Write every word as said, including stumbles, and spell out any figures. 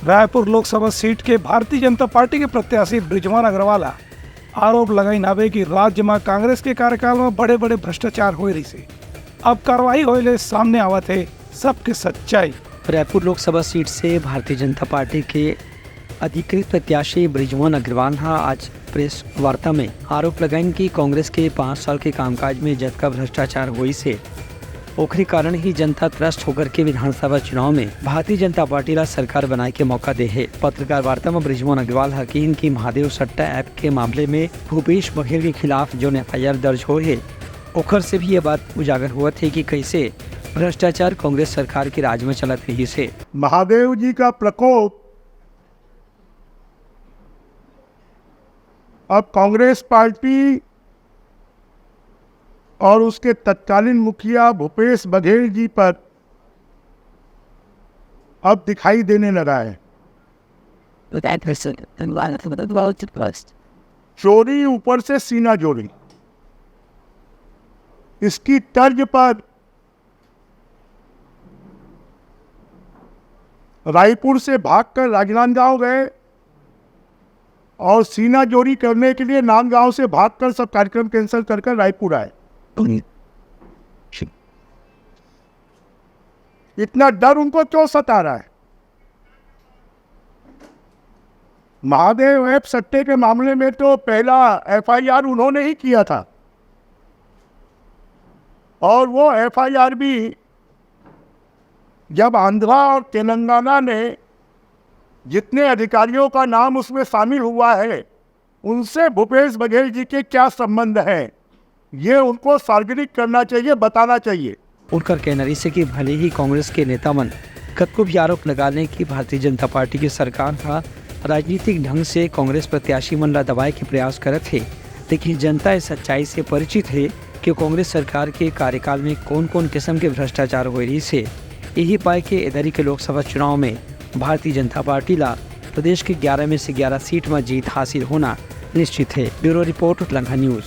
Raipur Lok Sabha seat के Bharatiya Janata party के प्रत्याशी बृजमोहन अग्रवाल ह आरोप लगाइन हावे कि राज्य म कांग्रेस के कार्यकाल म बड़े-बड़े भ्रष्टाचार होए रहिसे। अब कार्रवाई होए ले सामने आवत हे सबके सच्चाई। रायपुर लोकसभा सीट से भारतीय जनता पार्टी के अधिकृत प्रत्याशी बृजमोहन अग्रवाल ह आज प्रेस वार्ता में आरोप लगाइन कि कांग्रेस के पाँच साल के कामकाज में जतका भ्रष्टाचार होइस हे, ओखरे कारण ही जनता त्रस्त होकर के विधानसभा चुनाव में भारतीय जनता पार्टी ला सरकार बनाए के मौका दे हे। पत्रकार वार्ता में बृजमोहन अग्रवाल ह किहिन कि महादेव सट्टा ऐप के मामले में भूपेश बघेल के खिलाफ जोन एफ आई आर दर्ज होए हे, ओखर से भी ये बात उजागर होवत हे कि कइसे भ्रष्टाचार कांग्रेस सरकार के राज में चलत रहिस हे। महादेव जी का प्रकोप अब कांग्रेस पार्टी और उसके तत्कालीन मुखिया भूपेश बघेल जी पर अब दिखाई देने लगा है। चोरी ऊपर से सीना जोरी, इसकी तर्ज पर रायपुर से भागकर राजनांदगांव गए और सीना जोरी करने के लिए नांदगांव से भागकर सब कार्यक्रम कैंसिल कर कर रायपुर आए। इतना डर उनको क्यों सता रहा है? महादेव ऐप सट्टे के मामले में तो पहला एफ आई आर उन्होंने ही किया था, और वो एफ आई आर भी जब आंध्रा और तेलंगाना ने जितने अधिकारियों का नाम उसमें शामिल हुआ है, उनसे भूपेश बघेल जी के क्या संबंध हैं, ये उनको सार्वजनिक करना चाहिए, बताना चाहिए। उनकर कहना रहिसे कि भले ही कांग्रेस के नेता मन कतको भी आरोप लगा लें कि भारतीय जनता पार्टी के सरकार ह राजनीतिक ढंग से कांग्रेस प्रत्याशी मन ला दबाए के प्रयास करत हे, लेकिन जनता इस सच्चाई से परिचित हे कि कांग्रेस सरकार के कार्यकाल में कौन-कौन किस्म के भ्रष्टाचार होए रहिस हे। यही पाए के एदरी के लोकसभा चुनाव में भारतीय जनता पार्टी ला प्रदेश के ग्यारह में से ग्यारह सीट म जीत हासिल होना निश्चित हे। Bureau report, Utlangha news.